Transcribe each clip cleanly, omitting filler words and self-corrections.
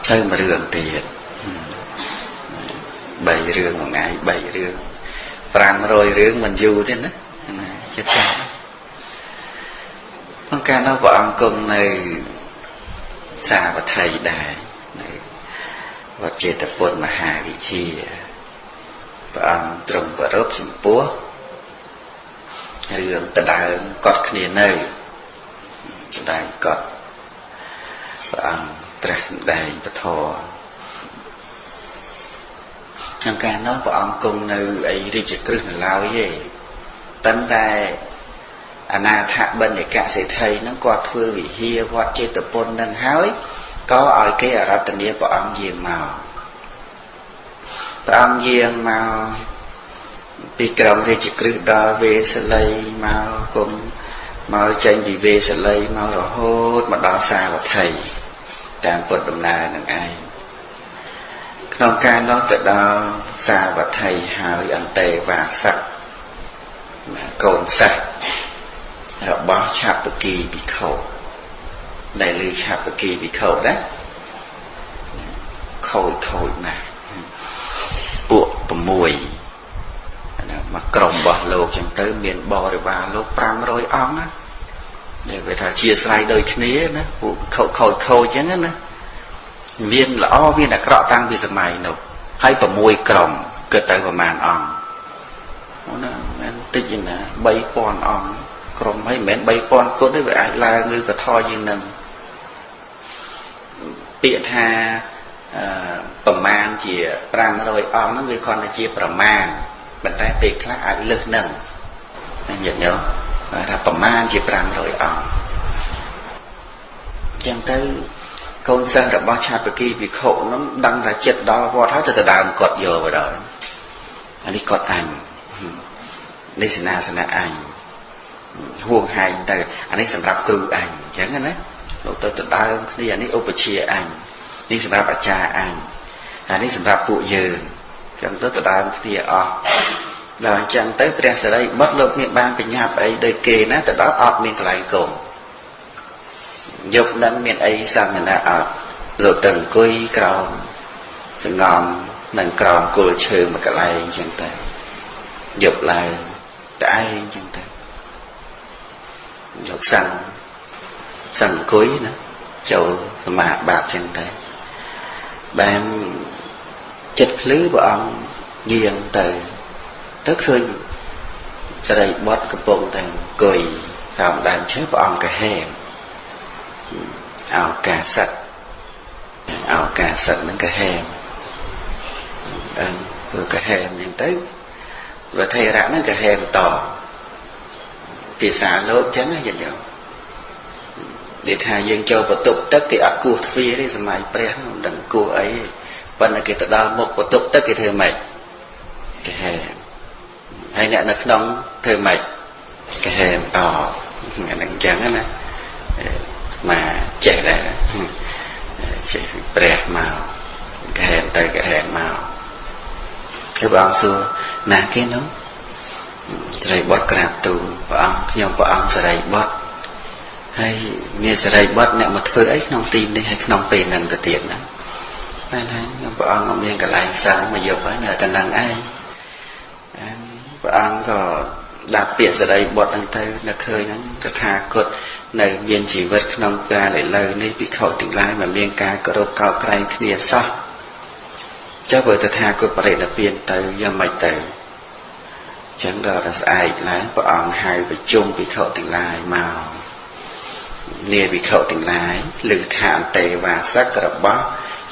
ទៅមួយរឿងទៀត3រឿងមួយថ្ងៃ3រឿង500រឿងមិនយូរទេណាចិត្តចាស់ក្នុងកាលនោះព្រះអង្គគង់នៅសាវត្ថីដែរនៅវត្តចេតពុទ្ធមហាវិហារព្រះអង្គទ្រង់ប្រារព្ធចំពោះរឿងដដើមកត់គ្នានៅដដើមកត់ព្រះអង្គត្រាស់សម្ដែងពធក្នុងកាលនោះព្រះអង្គគង់នៅអីរាជក្រឹសនៅឡើយទេប៉ុន្តែអនាថបណ្ឌិកសេដ្ឋីហ្នឹងគាត់ធ្វើវិហារវត្តចេតពុននឹងហើយក៏ឲ្យគេអារាធនាព្រះអង្គយាងមកព្រះអង្គយាងមកពីក្រុងរាជក្រឹសដល់វេសលីមកគង់មកចេញពីវេសលីមករហូតមកដល់សាវត្ថីតាមពុទ្ធដំណើរនឹងឯងក្នុងការនោះទៅដល់សាវត្ថីហើយអន្តេវាសៈកូនសិស្សរបស់ឆាបគីភិក្ខុដែលឮឆាបគីភិក្ខុណាខូចណាស់ពួក6ណាមកក្រុមរបស់លោកចឹងទៅមានបរិវារលោក500អង្គណាដែលវាថាជាស្រ័យដូចគ្នាណាពួកខូចចឹងណាមានល្អមានអាក្រក់តាំងពីសម័យនោះហើយ6ក្រុមគិតទៅប្រហែលអង្គណាមិនតិចណា3000អង្គក្រុមហើយមិនមែន3000គត់ទេវាអាចឡើងឬក៏ថយជាងនឹងពាក្យថាប្រមាណជា500អង្គហ្នឹងវាគ្រាន់តែជាប្រមាណប៉ុន្តែពេលខ្លះអាចលើសនឹងណាញាតិញោមថាប្រមាណជា500អង្គអញ្ចឹងទៅកូនសិស្សរបស់ឆាបគីភិក្ខុហ្នឹងដឹងថាចិត្តដល់វត្តហើយទៅដើមកត់យកទៅដល់អានេះកត់អញនេះសេនាសនៈអញហួងហែងទៅអានេះសម្រាប់គ្រូអញអញ្ចឹងណាលោកទៅដើមគ្នាអានេះឧបជាអញនេះសម្រាប់អាចារ្យអញអានេះសម្រាប់ពួកយើងអញ្ចឹងទៅដើមគ្នាអស់ដល់អញ្ចឹងទៅព្រះសិរីបុត្រលោកមានបានបញ្ញាប់អីដូចគេណាទៅដល់អត់មានកន្លែងគង់យប់នឹងមានអីសមណៈអត់លោកទៅអង្គុយក្រោមសងំនឹងក្រោមគល់ឈើមួយកន្លែងអញ្ចឹងទៅយប់ឡើងតែឯងអញ្ចឹងទៅលោកសាំងអង្គុយណាចូលសមាបាតអញ្ចឹងទៅបានចិត្តភ្លឺព្រះអង្គយាងទៅឃើញសិរីបុត្រកំពុងតែអង្គុយក្រោមដើមឈើព្រះអង្គក៏ហែមឱកាសិទ្ធឱកាសិទ្ធហ្នឹងក៏ហែមអឺក៏ហែមអញ្ចឹងទៅវធិរៈហ្នឹងក៏ហែមតភាសាលោកចឹងណាញាតិញោមនិយាយថាយើងចូលបន្ទប់ទឹកគេអត់គោះទ្វារទេសម័យព្រះមិនដឹងគោះអីប៉ុន្តែគេទៅដល់មុខបន្ទប់ទឹកគេធ្វើម៉េចគេហែមហើយអ្នកនៅក្នុងធ្វើម៉េចគេហែមតអាហ្នឹងចឹងណាមកចេះដែរចេះព្រះមកគេហែមទៅគេហែមមកហើយព្រះអង្គសួរណាគេនោះសិរីបុត្រក្រាបទូលព្រះអង្គខ្ញុំព្រះអង្គសិរីបុត្រហើយមានសិរីបុត្រអ្នកមកធ្វើអីក្នុងទីនេះហើយក្នុងពេលហ្នឹងទៅទៀតណាបានហើយខ្ញុំព្រះអង្គក៏មានកន្លែងសឹងមកយប់ហើយនៅតែនឹងឯងព្រះអង្គក៏ដាក់ពាក្យសិរីបុត្រហ្នឹងទៅនៅឃើញហ្នឹងតថាគតនៅមានជីវិតក្នុងកាលឥឡូវនេះភិក្ខុទាំងឡាយមិនមានការគោរពកោតក្រែងគ្នាសោះចុះបើតថាគតបរិនិព្វានទៅយ៉ាងម៉េចទៅចឹងដល់តែស្អែកឡើងព្រះអង្គហៅប្រជុំភិក្ខុទាំងឡាយមកនាភិក្ខុទាំងឡាយឮថាអន្តេវាសករបស់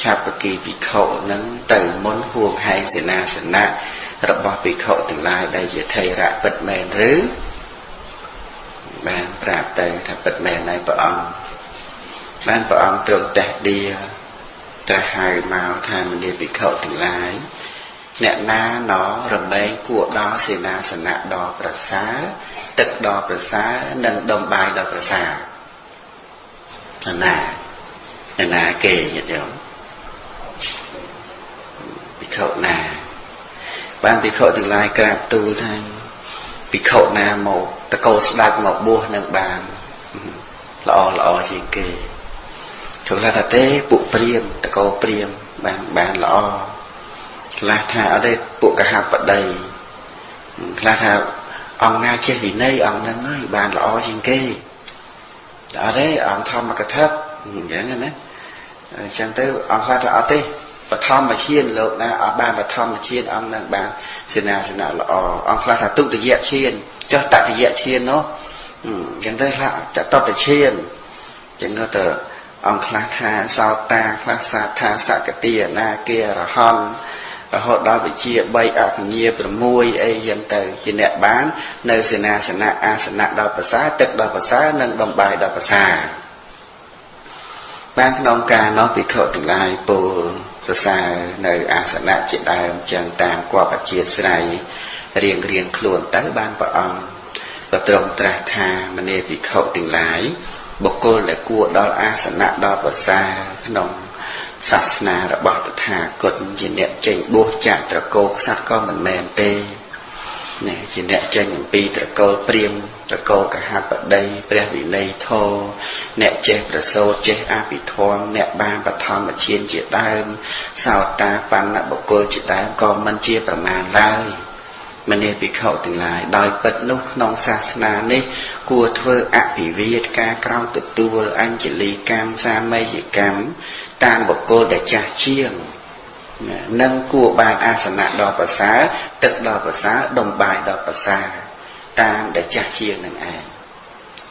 ឆាបគីភិក្ខុនឹងទៅមុនហួងហែងសេនាសនៈរបស់ភិក្ខុទាំងឡាយដែលជាថេរៈពិតមែនឬបានប្រាប់ទៅថាពិតមែនហើយព្រះអង្គបានព្រះអង្គទ្រង់តេះឌាត្រាស់ហៅមកថាមនាភិក្ខុទាំងឡាយអ្នកណាណរមែងគួរដល់សេនាសនៈដ៏ប្រសើរទឹកដ៏ប្រសើរនិងដុំបាយដ៏ប្រសើរណាណាគេញាតិញោមភិក្ខុណាបានភិក្ខុទាំងឡាយក្រាបទូលថាភិក្ខុណាមកតកោស្ដេចមកបួសនឹងបានល្អល្អជាងគេ ខ្លះថាទេពួកព្រាមតកោព្រាមបានល្អខ្លះថាអត់ទេពួកកហបតីខ្លះថាអង្គណាចេះវិន័យអង្គហ្នឹងហើយបានល្អជាងគេអត់ទេអង្គធម្មកថាអញ្ចឹងណាអញ្ចឹងទៅអង្គខ្លះថាអត់ទេបឋមឈានលោកណាអត់បានបឋមឈានអង្គនឹងបានសេនាសនៈល្អអង្គខ្លះថាទុតិយឈានចុះតតិយឈាននោះអញ្ចឹងទៅខ្លះចតតឈានអញ្ចឹងក៏ទៅអង្គខ្លះថាសោតាខ្លះសាថាសកតិអនាគារហន្តរហូតដល់វិជា3អញ្ញា6អីយ៉ាងទៅជាអ្នកបាននៅសេនាសនៈអាសនៈដល់ប្រសើរទឹកដល់ប្រសើរនិងបំបាយដល់ប្រសើរបានក្នុងការនោះភិក្ខុទាំងឡាយពោលសរសើរនៅអាសនៈជាដើមចឹងតាមគប្បជាស្រ័យរៀងរៀងខ្លួនទៅបានព្រះអង្គក៏ទ្រង់ត្រាស់ថាមនាភិក្ខុទាំងឡាយបុគ្គលដែលគួរដល់អាសនៈដល់ប្រសើរក្នុងសាសនារបស់តថាគតជាអ្នកចេញបួសចាក់ត្រកូលក្សត្រក៏មិនមែនទេណាជាអ្នកចេញអំពីត្រកូលព្រាហ្មណ៍ត្រកូលកហបតីព្រះវិន័យធម៌អ្នកចេះប្រសូតចេះអភិធម្មអ្នកបានបឋមឈានជាដើមសោតាបណ្ណបុគ្គលជាដើមក៏មិនជាប្រមាណឡើយមនាភិក្ខុទាំងឡាយដោយពិតនោះក្នុងសាសនានេះគួរធ្វើអភិវាទការក្រោមទទួលអញ្ជលីកម្មសាមីយកម្មតាមបុគ្គលដែលចាស់ជាងនិងគួរបានអាសនៈដ៏ប្រសើរទឹកដ៏ប្រសើរដុំបាយដ៏ប្រសើរតាមដែលចាស់ជាងនឹងឯង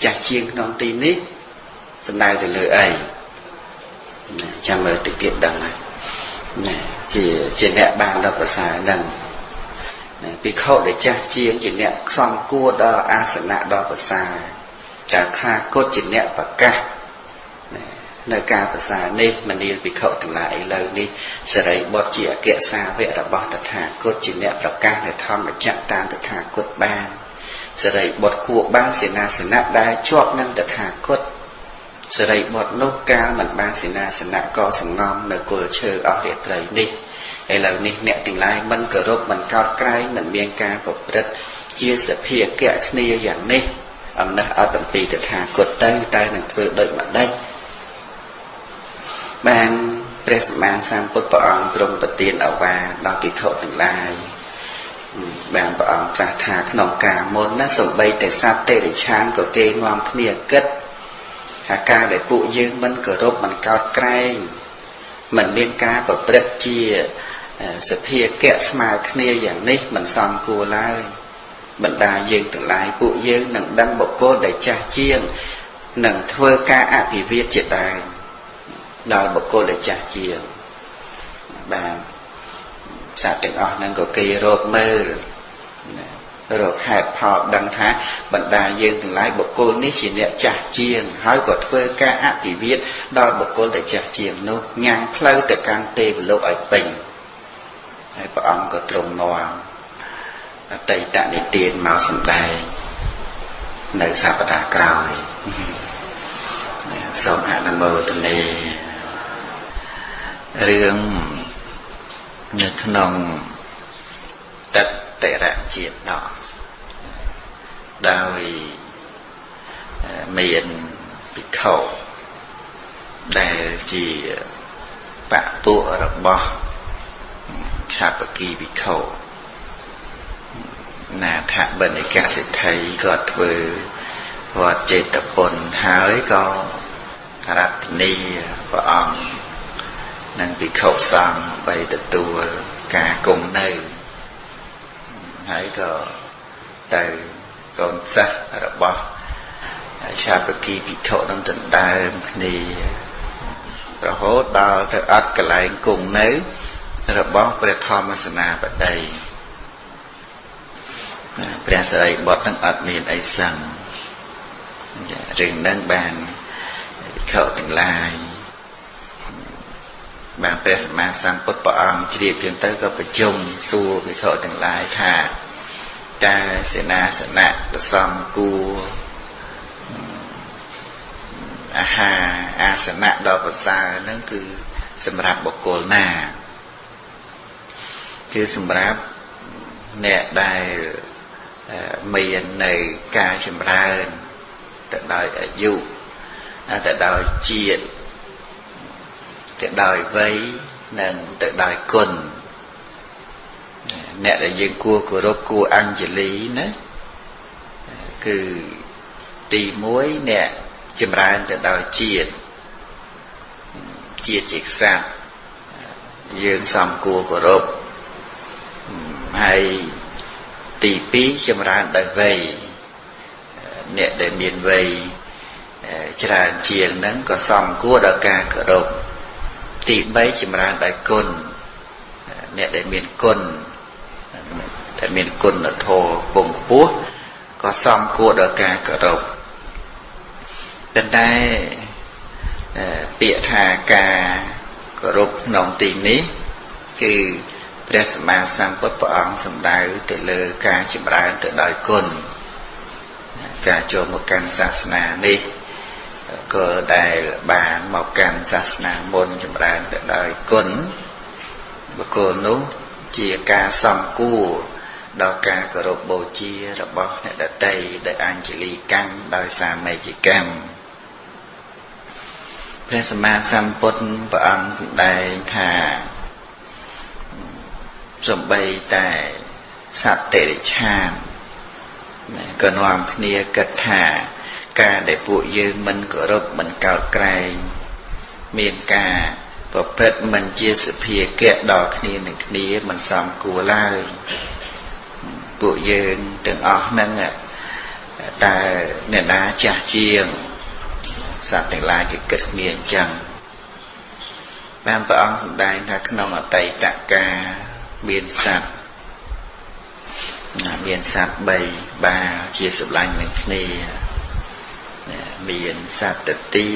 ចាស់ជាងក្នុងទីនេះសំដៅទៅលើអីចាំមើលតិចទៀតដឹងហើយណាជាអ្នកបានដ៏ប្រសើរនឹងភិក្ខុដែលចាស់ជាងជាអ្នកសំគួរដល់អាសនៈដ៏ប្រសើរតែថាគតជាអ្នកប្រកាសនៅការប្រសើរនេះមនាលភិក្ខុទាំងឡាយឥឡូវនេះសិរីបុត្រជាអគ្គសាវករបស់តថាគតជាអ្នកប្រកាសនៅធម្មចក្រតាមតថាគតបានសិរីបុត្រគួរបានសេនាសនៈដែលជាប់នឹងតថាគតសិរីបុត្រនោះកាលមិនបានសេនាសនៈក៏សំងំនៅគល់ឈើអស់រាត្រីនេះឥឡូវនេះអ្នកទាំងឡាយមិនគោរពមិនកោតក្រែងមិនមានការប្រព្រឹត្តជាសភាគៈគ្នាយ៉ាងនេះអំណះអត់អំពីតថាគតទៅតែនឹងធ្វើដូចម្ដេចបានព្រះសម្មាសម្ពុទ្ធព្រះអង្គទ្រង់ប្រទានឱវាទដល់ភិក្ខុទាំងឡាយបានព្រះអង្គត្រាស់ថាក្នុងការមុនណាសំបីតែសត្វតិរិឆានក៏គេនាំគ្នាគិតថាការដែលពួកយើងមិនគោរពមិនកោតក្រែងមិនមានការប្រព្រឹត្តជាសភាគៈស្មើគ្នាយ៉ាងនេះមិនសមគួរឡើយបណ្ដាយើងទាំងឡាយពួកយើងនឹងដឹងបុគ្គលដែលចាស់ជាងនឹងធ្វើការអភិវាទជាដើមដល់បុគ្គលដែលចាស់ជាងបានសត្វទាំងអស់ហ្នឹងក៏គេរកមើលរកហេតុផលដឹងថាបណ្ដាយើងទាំងឡាយបុគ្គលនេះជាអ្នកចាស់ជាងហើយក៏ធ្វើការអភិវាទដល់បុគ្គលដែលចាស់ជាងនោះញ៉ាំងផ្លូវទៅកាន់ទេវលោកឲ្យពេញហើយព្រះអង្គក៏ទ្រង់នាំអតីតនិទានមកសម្ដែងនៅសប្តាហ៍ក្រោយសូមអនុមោទនារឿងនៅក្នុងតតិរជាដកដោយមានភិក្ខុដែលជាបពុរបស់ឆាបគីភិក្ខុណាថបនិកសិទ្ធិក៏ធ្វើវត្តចេតពុនហើយក៏រតនីព្រះអង្គនិងភិក្ខុសង្ឃបីទទួលការគង់នៅហើយក៏ទៅកូនសិស្សរបស់ឆាបគីភិក្ខុនឹងដណ្ដើមគ្នារហូតដល់ទៅអត់កន្លែងគង់នៅរបស់ព្រះធម្មសេនាបតីព្រះសិរីបុត្រនឹងអត់មានអីសឹងរឿងហ្នឹងបានភិក្ខុទាំងឡាយបានព្រះសម្មាសម្ពុទ្ធព្រះអង្គជ្រាបចឹងទៅក៏ប្រជុំសួរភិក្ខុទាំងឡាយថាតើសេនាសនៈប្រសំគួរអាហារអាសនៈដ៏ប្រសើរហ្នឹងគឺសម្រាប់បុគ្គលណាគឺសម្រាប់អ្នកដែលមាននៅការចម្រើនទៅដោយអាយុទៅដោយជាតិ ទៅដោយវ័យនិងទៅដោយគុណអ្នកដែលយើងគួរគោរពគួរអញ្ជលីណាគឺទី1អ្នកចម្រើនទៅដោយជាតិជាតិជាក្សត្រយើងសំគួរគោរពហើយទី2ចម្រើនដោយវ័យអ្នកដែលមានវ័យច្រើនជាងហ្នឹងក៏សំគួរដល់ការគោរពទី3ចម្រើនដោយគុណអ្នកដែលមានគុណដែលមានគុណធម៌ពងខ្ពស់ក៏សំគួរដល់ការគោរពប៉ុន្តែពាក្យថាការគោរពក្នុងទីនេះគឺព្រះសម្មាសម្ពុទ្ធព្រះអង្គសម្ដៅទៅលើការចម្រើនទៅដោយគុណការចូលមកកាន់សាសនានេះក៏ដែលបានមកកាន់សាសនាមុនចម្រើនទៅដោយគុណបុគ្គលនោះជាការសំគួរដល់ការគោរពបូជារបស់អ្នកដទៃដែលអញ្ជលីកម្មដោយសាមីយកម្មព្រះសម្មាសម្ពុទ្ធព្រះអង្គសម្ដែងថាសំបីតែសត្វតិរិឆានក៏នាំគ្នាគិតថាការដែលពួកយើងមិនគោរពមិនកោតក្រែងមានការប្រព្រឹត្តមិនជាសភាគៈដល់គ្នានឹងគ្នាមិនសមគួរឡើយពួកយើងទាំងអស់ហ្នឹងតើអ្នកណាចាស់ជាងសត្វទាំងឡាយគេគិតគ្នាអញ្ចឹងបានព្រះអង្គសម្ដែងថាក្នុងអតីតកាលមានសត្វមានសត្វ3បាជាសម្លាញ់នឹងគ្នាមានសត្វទទា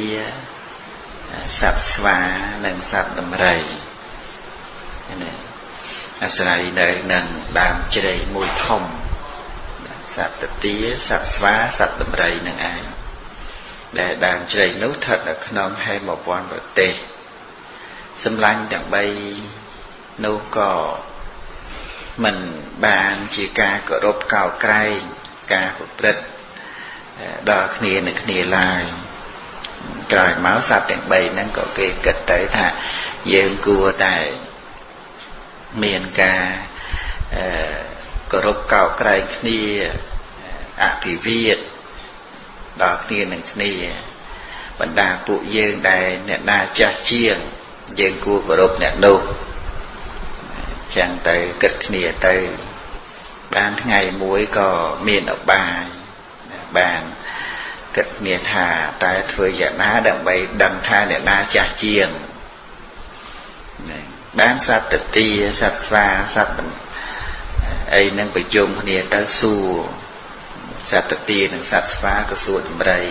សត្វស្វានិងសត្វដំរីណាអាស្រ័យនៅនឹងដើមជ្រៃមួយធំសត្វទទាសត្វស្វាសត្វដំរីនឹងឯងដែលដើមជ្រៃនោះស្ថិតនៅក្នុងហេមវន្តប្រទេសសម្លាញ់ទាំង3នោះក៏មិនបានជាការគោរពកោតក្រែងការប្រព្រឹត្តដល់គ្នានឹងគ្នាឡើយក្រោយមកសត្វទាំង3ហ្នឹងក៏គេគិតទៅថាយើងគួរតែមានការគោរពកោតក្រែងគ្នាអភិវាទដល់គ្នានឹងគ្នាបណ្ដាពួកយើងដែលអ្នកណាចាស់ជាងយើងគួរគោរពអ្នកនោះចឹងទៅគិតគ្នាទៅបានថ្ងៃមួយក៏មានឧបាយបានគិតគ្នាថាតើធ្វើយ៉ាងណាដើម្បីដឹងថាអ្នកណាចាស់ជាងបានសត្វទទាសត្វស្វាសត្វអីនឹងប្រជុំគ្នាទៅសួរសត្វទទានិងសត្វស្វាក៏សួរដំរី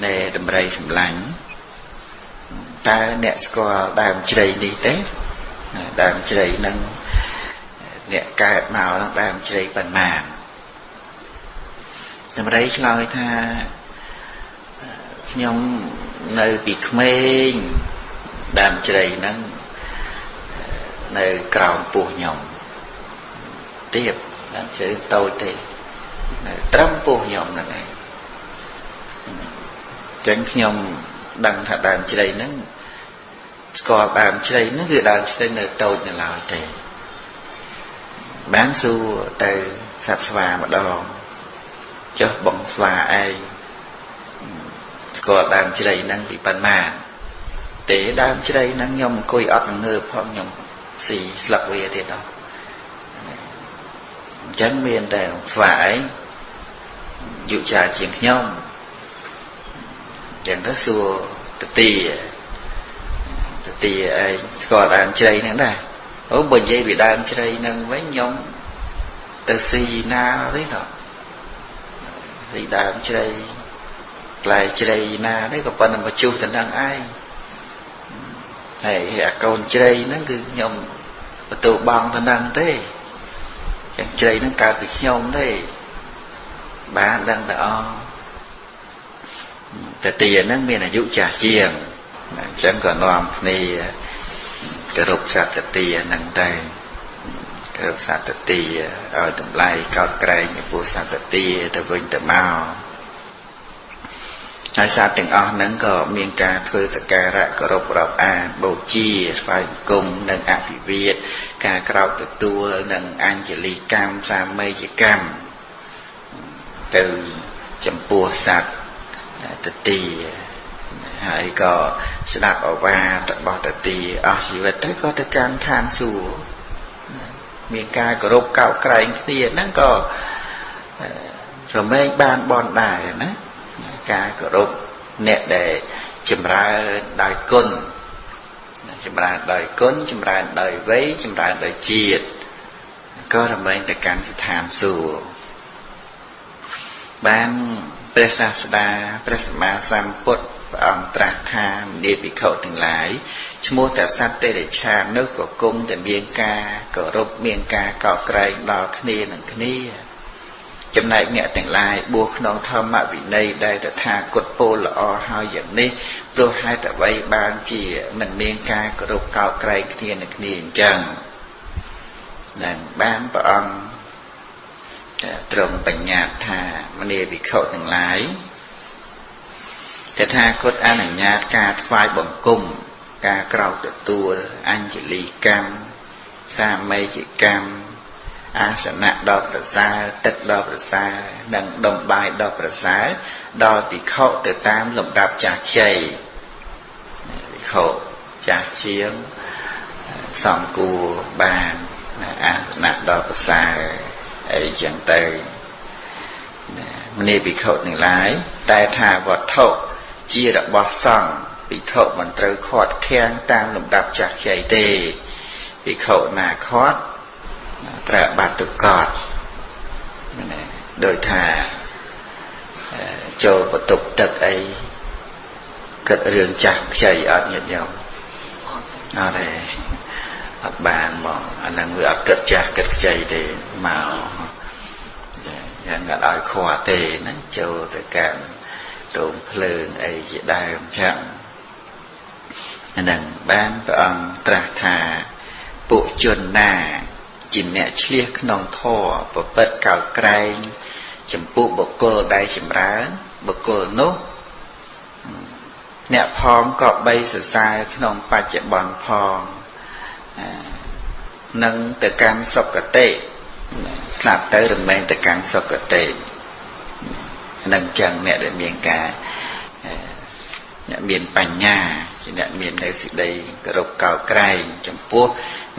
ណែដំរីសម្លាញ់តើអ្នកស្គាល់ដើមជ្រៃនេះទេដើមជ្រៃនឹងអ្នកកើតមកនឹងដើមជ្រៃប៉ុន្មានដំរីឆ្លើយថាខ្ញុំនៅពីក្មេងដើមជ្រៃហ្នឹងនៅក្រោមពោះខ្ញុំទៀតដើមជ្រៃតូចទេនៅត្រឹមពោះខ្ញុំហ្នឹងឯងចឹងខ្ញុំដឹងថាដើមជ្រៃហ្នឹងស្គាល់ដើមជ្រៃហ្នឹងគឺដើមជ្រៃនៅតូចនៅឡើយទេបានសួរទៅសត្វស្វាម្ដងចុះបងស្វាឯងស្គាល់ដើមជ្រៃហ្នឹងពីប៉ុន្មានទេដើមជ្រៃហ្នឹងខ្ញុំអង្គុយអត់ងើបផងខ្ញុំស៊ីស្លឹកវាទៀតដល់អញ្ចឹងមានតែស្វាឯងយុច្រើនជាងខ្ញុំអញ្ចឹងទៅសួរទទាទទាឯងស្គាល់ដើមជ្រៃហ្នឹងដែរអូបើនិយាយពីដើមជ្រៃហ្នឹងវិញខ្ញុំទៅស៊ីណាទេដល់ស៊ីដើមជ្រៃផ្លែជ្រៃណាទេក៏ប៉ុន្តែមកជុះទៅនឹងឯងហើយអាកូនជ្រៃហ្នឹងគឺខ្ញុំបន្ទូបងទៅនឹងទេចឹងជ្រៃហ្នឹងកើតពីខ្ញុំទេបានដឹងតែអតទាហ្នឹងមានអាយុចាស់ជាងអញ្ចឹងក៏នាំគ្នាគោរពសត្វតទាហ្នឹងទៅគោរពសត្វតទាឲ្យតម្លៃកោតក្រែងចំពោះសត្វតទាទៅវិញទៅមក ហើយសត្វទាំងអស់ហ្នឹងក៏មានការធ្វើសក្ការៈគោរពរាប់អានបូជាស្វែងគុំនិងអភិវាទការក្រោកទទួលនិងអញ្ជលីកម្មសាមីយកម្មទៅចំពោះសត្វទទីហើយក៏ស្ដាប់អវាទរបស់ទទីអស់ជីវិតទៅក៏ទៅកាន់ឋានសួគ៌មានការគោរពកោតក្រែងគ្នាហ្នឹងក៏រមែងបានបនដែរណាការគោរពអ្នកដែលចម្រើនដោយគុណចម្រើនដោយគុណចម្រើនដោយវ័យចម្រើនដោយជាតិក៏រមែងទៅកាន់ស្ថានសួគ៌បានព្រះសាស្តាព្រះសម្មាសម្ពុទ្ធព្រះអង្គត្រាស់ថាមនាលភិក្ខុទាំងឡាយឈ្មោះតែសត្វតិរិឆាននោះក៏គង់តែមានការគោរពមានការកោតក្រែងដល់គ្នានឹងគ្នាចំណែកអ្នកទាំងឡាយបួសក្នុងធម្មវិន័យដែលតថាគតពោលល្អហើយយ៉ាងនេះព្រោះហេតុអ្វីបានជាមិនមានការគោរពកោតក្រែងគ្នានឹងគ្នាអញ្ចឹងនឹងបានព្រះអង្គទ្រង់បញ្ញត្តិថាមនាលភិក្ខុទាំងឡាយតថាគតអនុញ្ញាតការថ្វាយបង្គំការក្រោកទទួលអញ្ជលីកម្មសាមីយកម្មអាសនៈដ៏ប្រសើរទឹកដ៏ប្រសើរនិងដុំបាយដ៏ប្រសើរដល់ភិក្ខុទៅតាមលំដាប់ចាស់ខ្ចីភិក្ខុចាស់ជាងសំគួរបានអាសនៈដ៏ប្រសើរអីចឹងទៅមនាលភិក្ខុទាំងឡាយតែថាវត្ថុជារបស់សង្ឃភិក្ខុមិនត្រូវខាត់ខាំងតាមលំដាប់ចាស់ខ្ចីទេភិក្ខុណាខាត់ត្រូវបាត់ទុកតណាដោយថាចូលបន្ទប់ទឹកអីគិតរឿងចាស់ខ្ចីអត់ញាតិញោមអត់ទេអត់បានមកអាហ្នឹងវាអត់គិតចាស់គិតខ្ចីទេមកយ៉ាងអត់ឲ្យខ្វល់ទេណាចូលទៅកាន់រោងភ្លើងអីជាដើមចឹងអាហ្នឹងបានព្រះអង្គត្រាស់ថាពួកជនណាជាអ្នកឆ្លៀសក្នុងធម៌ប្រព្រឹត្តកោតក្រែងចំពោះបុគ្គលដែលចម្រើនបុគ្គលនោះអ្នកផងក៏បីសរសើរក្នុងបច្ចុប្បន្នផងនឹងទៅកាន់សុគតិស្លាប់ទៅរមែងទៅកាន់សុគតិនឹងចឹងអ្នកដែលមានការអ្នកមានបញ្ញាជាអ្នកមាននៅសេចក្តីគោរពកោតក្រែងចំពោះ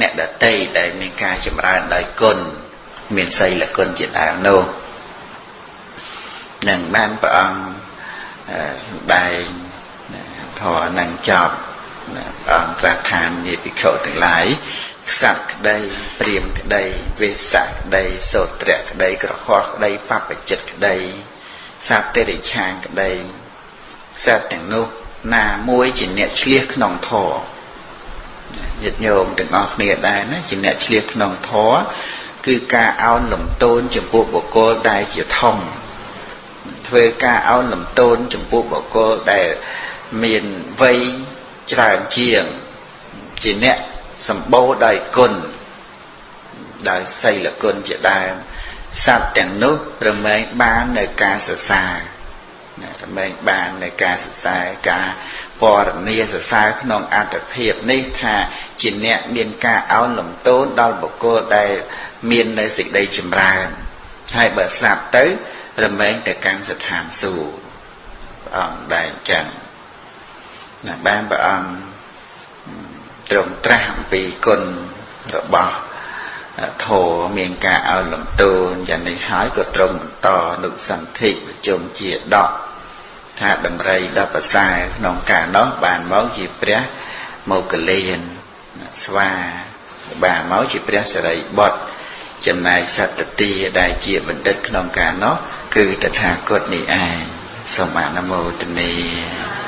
អ្នកដតីដែលមានការចម្រើនដោយគុណមានសីលគុណជាដើមនោះនឹងបានព្រះអង្គសម្ដែងធម៌នឹងចប់ព្រះអង្គត្រាស់ថាញាភិក្ខុទាំងឡាយក្សត្រក្តីព្រាហ្មណ៍ក្តីវេសៈក្តីសូត្រៈក្តីក្រហោះក្តីបព្វជិតក្តីសត្វតិរិឆានក្តីសត្វទាំងនោះណាមួយជាអ្នកឆ្លៀសក្នុងធម៌ញាតិញោមទាំងអស់គ្នាដែរណាជាអ្នកឆ្លៀសក្នុងធម៌គឺការអោនលំទោនចំពោះបុគ្គលដែលជាធំធ្វើការអោនលំទោនចំពោះបុគ្គលដែលមានវ័យច្រើនជាងជាអ្នកសម្បូរដោយគុណដោយសីលគុណជាដើមសត្វទាំងនោះរមែងបាននៅការសរសើររមែងបាននៅការសរសើរការពរណីសរសើរក្នុងអត្តភាពនេះថាជាអ្នកមានការអោនលំទោនដល់បុគ្គលដែលមាននៅសេចក្តីចម្រើនហើយបើស្លាប់ទៅរមែងទៅកាន់ស្ថានសួគ៌ព្រះអង្គដែរអញ្ចឹងណាបានព្រះអង្គទ្រង់ត្រាស់អំពីគុណរបស់ធម៌មានការអោនលំទោនយ៉ាងនេះហើយក៏ទ្រង់បន្តនុសន្ធិប្រជុំជាដកថាដំរីដ៏ប្រសើរក្នុងការនោះបានមកជាព្រះមោគលានស្វាបានមកជាព្រះសិរីបុត្រចំណែកសត្វទាដែលជាបណ្ឌិតក្នុងការនោះគឺតថាគតនេះឯងសូមអនុមោទនា។